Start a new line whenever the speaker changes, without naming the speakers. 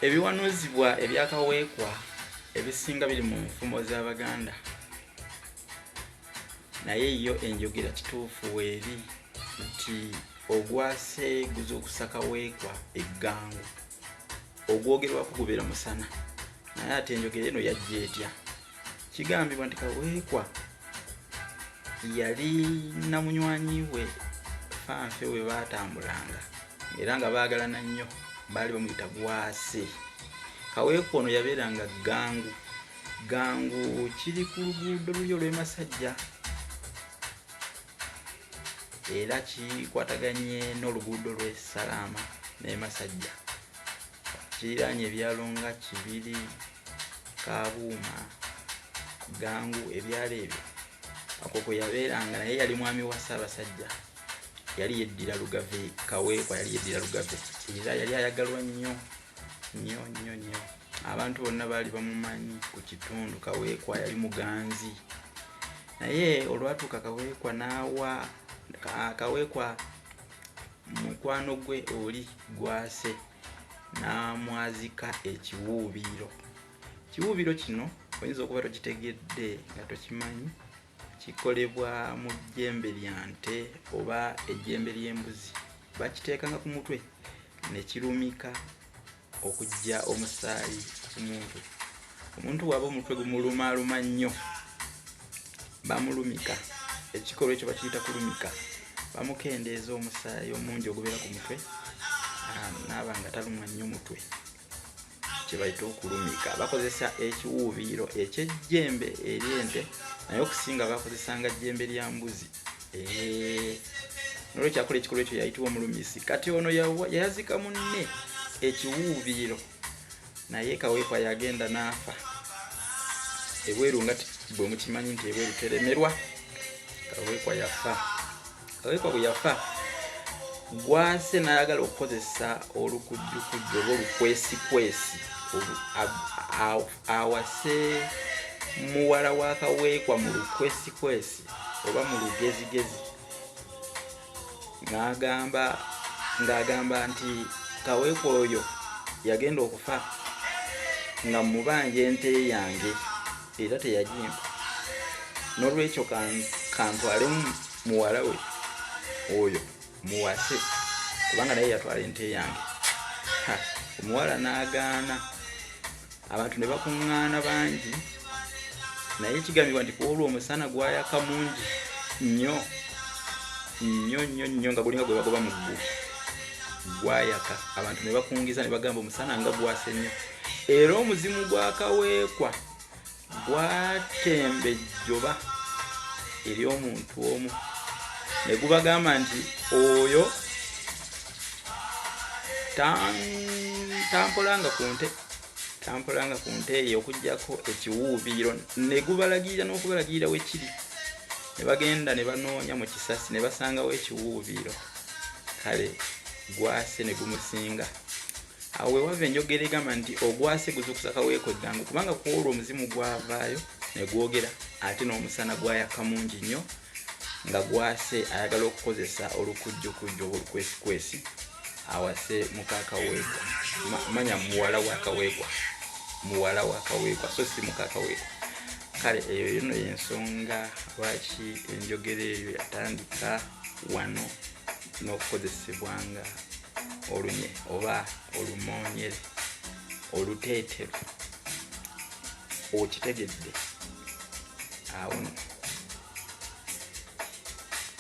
Ebiwanuuzibwa ebya Kaweekwa ebisinga biri mu nfumo z'Abaganda naye yo enjogera kituufu weeri nti ogwase guzuukusa Kaweekwa eggangu. Ogwogerwako gubeera musana naye ate enjogera eno yajja etya? Kigambibwa nti Kaweekwa yali na munywanyi we Fanfe we baatambulanga era nga baagalana nnyo baali bamuyita Gwase. Kaweekwa ono yabeeranga Ggangu. Ggangu kiri ku luguudo luli olw'e Masajja era kikwataganye n'oluguudo lw'e Salaama n'e Masajja. Kiriraanye ebyalo nga Kibiri, Kabuuma, Ggangu ebyalo ebyo okwo kwe yabeeranga naye yali mwami wa Ssaabasajja. Yali yeddira Lugave, Kaweekwa yali yeddira Lugave era yali ayagalwa nnyo nnyo nnyo nnyo. Abantu bonna baali bamumanyi ku kitundu. Kaweekwa yali muganzi naye olwatuuka Kaweekwa n'awa Kaweekwa mukwano gwe oli Gwase n'amwazika ekiwuubiiro. Ekiwuubiiro kino oyinza okuba tokitegedde nga tokimanyi. Kikolebwa mu jjembe lya nte oba ejjembe ly'embuzi. Bakiteekanga ku mutwe ne kirumika okuggya omusaayi ku muntu. Omuntu bw'aba omutwe gumulumaaluma nnyo bamulumika. Ekikolwa ekyo bakiyita kulumika. Bamukendeeza omusaayi omungi ogubeera ku mutwe n'aba nga talumwa nnyo mutwe. Kye bayita okulumika. Bakozesa ekiwuubiiro eky'ejjembe ery'ente naye okusinga bakozesanga jjembe lya mbuzi. Nolwekyo akola ekikolwa ekyo yayitibwa omulumisi. Kati ono yayazika munne ekiwuubiiro naye Kaweekwa yagenda n'afa ebweru nga bwe mukimanyi nti ebweru teremerwa. Kaweekwa yafa. Kaweekwa bwe yafa Gwase n'ayagala okukozesa olukujjukujju oba olukwesikwesi awase muwala wa Kaweekwa mu lukwesikwesi oba mu lugezigezi ng'agamba nti Kaweekwa oyo yagenda okufa nga mmubanja ente yange era teyagimpa, n'olwekyo kantwalemu muwala we oyo muwase kubanga naye yatwala ente yange. Omuwala n'agaana, abantu ne bakuŋŋaana bangi naye kigambibwa nti ku olwo omusana gwayaka mungi nnyo nnyo nnyo nnyo nga gulinga gwe bagoba mu ggulu gwayaka abantu ne bakungiza ne bagamba omusana nga gwase nnyo era omuzimu gwa Kaweekwa gwatemba ejjoba ery'omuntu omu ne gubagamba nti oyo tampolanga ku nte tampolanga ku nte eyo okuggyako ekiwuubiiro ne gubalagirira n'okubalagirira we kiri ne bagenda ne banoonya mu kisasi ne basangawo ekiwuubiiro kale gwase ne gumusinga. Awo we wava enjogera egamba nti ogwase guzukusa Kaweekwa eggangu kubanga ku olwo omuzimu gwavaayo ne gwogera ate n'omusana gwayaka mungi nnyo nga gwase ayagala okukozesa olukujjukujju oba olukwesikwesi awase muka Kaweekwa manya muwala wa Kaweekwa muwala wa Kaweekwa so si muka Kaweekwa. Kale eyo yono y'ensonga lwaki enjogera eyo yatandika wano n'okukozesebwanga olunye oba olumoonyere oluteeteru okitegedde awo no.